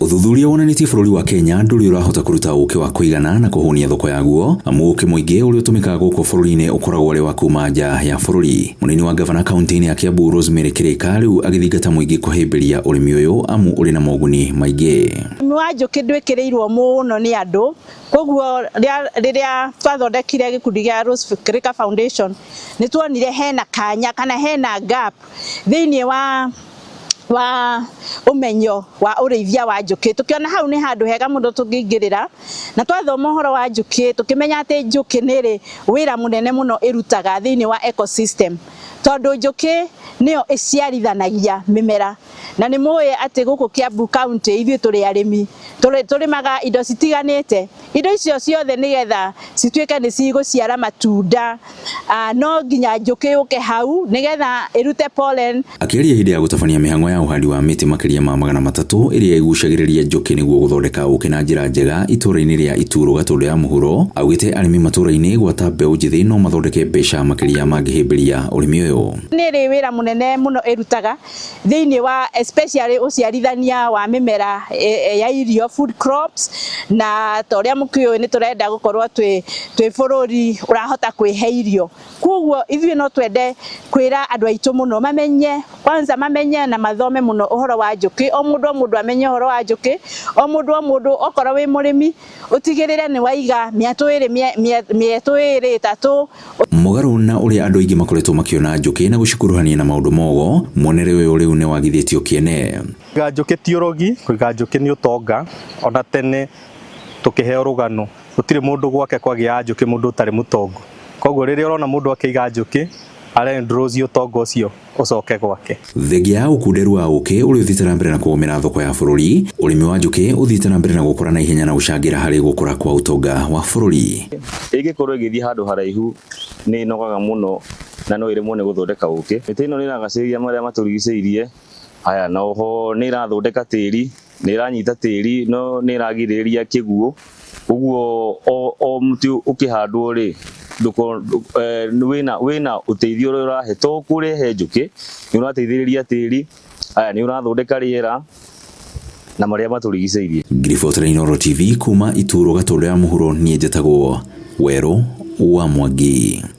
Ũthuthuria wonanĩtie bũrũri wa Kenya ndũrĩ ũrahota kũruta ũkĩ wa kũigana na kũhũnia thoko yaguo, amu ũkĩ mũingĩ ũrĩa ũtũmĩkaga gũkũ bũrũri-inĩ ũkoragwo ũrĩ wa kuma nja ya bũrũri. Mũnini wa ngavana kaunti-inĩ ya Kiambu Rosemary Kĩrĩka rĩu agĩthingata mũingĩ kũhĩmbĩria ũrĩmi ũyũ amu ũrĩ na moguni maingĩ. Ũrĩmi wa njũkĩ ndwĩkĩrĩirwo mũno nĩ andũ, koguo rĩrĩa twathondekire gĩkundi gĩa Rose Kĩrĩka Foundation nĩ tuonire hena kanya kana hena gap thĩinĩ wa ũmenyo wa ũrĩithia wa njũkĩ. Tũkĩona hau nĩ handũ hega mũno tũngĩingĩrĩra, na twathoma ũhoro wa njũkĩ tũkĩmenya atĩ njũkĩ nĩ ĩrĩ wĩra mũnene mũno ĩrutaga thĩinĩ wa ecosystem, tondũ njũkĩ nĩyo ĩciarithanagia mĩmera. Na nĩ mũĩ atĩ gũkũ Kiambu County ithuĩ tũrĩ arĩmi, tũrĩmaga indo citiganĩte. Indo icio ciothe nĩgetha cituĩke nĩ cigũciara matunda, no nginya njũkĩ yũke hau nĩgetha ĩrute pollen. Akĩaria hĩndĩ ya gũtabania mĩhang'o ya ũhandi wa mĩtĩ makĩria ma 300 ĩrĩa ĩgucagĩrĩria njũkĩ nĩguo gũthondeka ũkĩ na njĩra njega itũũra-inĩ rĩa Ituro Gatũndũ ya Mũhuro, augĩte arĩmi matũũra-inĩ gwata mbeũ njĩthĩ no mathondeke mbeca makĩria mangĩhĩmbĩria ũrĩmi ũyũ. Nĩ ĩrĩ wĩra mũnene mũno ĩrutaga thĩinĩ wa especially ũciarithania wa mĩmera ya irio, food crops, na ta ũrĩa mũkĩũĩ nĩ tũrenda gũkorwo twĩ bũrũri ũrahota kwĩhe irio. Koguo ithuĩ no twende kwĩra andũ aitũ mũno mamenye, kwanza mamenye na mathome mũno ũhoro wa njũkĩ. O mũndũ o mũndũ amenye ũhoro wa njũkĩ, o mũndũ o mũndũ okorwo wĩ mũrĩmi ũtigĩrĩre nĩ waiga mĩatũ ĩrĩ, mĩetũ ĩrĩ ĩtatũ. Mũgarũ na ũrĩa andũ aingĩ makoretwo makĩona njũkĩ na gũcikuruhania na maũndũ mogo, muonere ũyũ rĩu nĩ wagithĩtio kĩene. Kũiga njũkĩ ti ũrogi, kũiga njũkĩ nĩ ũtonga. Ona tene tũkĩheo rũgano, gũtirĩ mũndũ gwake kwagĩaga njũkĩ mũndũ ũtarĩ mũtongu. Koguo rĩrĩa ũrona mũndũ akĩiga njũkĩ, arendrose ũtonga ũcio ũcoke gwake. Thengia ya ũkunderu wa ũkĩ ũrĩa ũthiĩte na mbere na kũgũmĩra thoko ya bũrũri, ũrĩmi wa njũkĩ ũthiĩte na mbere na gũkũra na ihenya na gũcangĩra harĩ gũkũra kwa ũtonga wa bũrũri. Ĩngĩkorwo ĩgĩthiĩ handũ haraihu nĩ ĩnogaga mũno na no ĩremwo nĩ gũthondeka ũkĩ. Mĩtĩ ĩno nĩ ĩragacĩrithia marĩa matũrigicĩirie, haya na oho nĩ ĩrathondeka tĩri, nĩ ĩranyita tĩri no nĩ ĩragirĩrĩria kĩguũ. Ũguo o mũtĩ ũkĩhandwo rĩ, wĩna ũteithio ũrĩa ũrahe, to kũrehe njũkĩ, nĩ ũrateithĩrĩria tĩri, haya nĩ ũrathondeka rĩera na marĩa matũrigicĩirie. Ngiribotera Inooro TV kuma Ituro Gatũndũ ya Mũhuro, niĩ njĩtagwo Werũ wa Mwangi.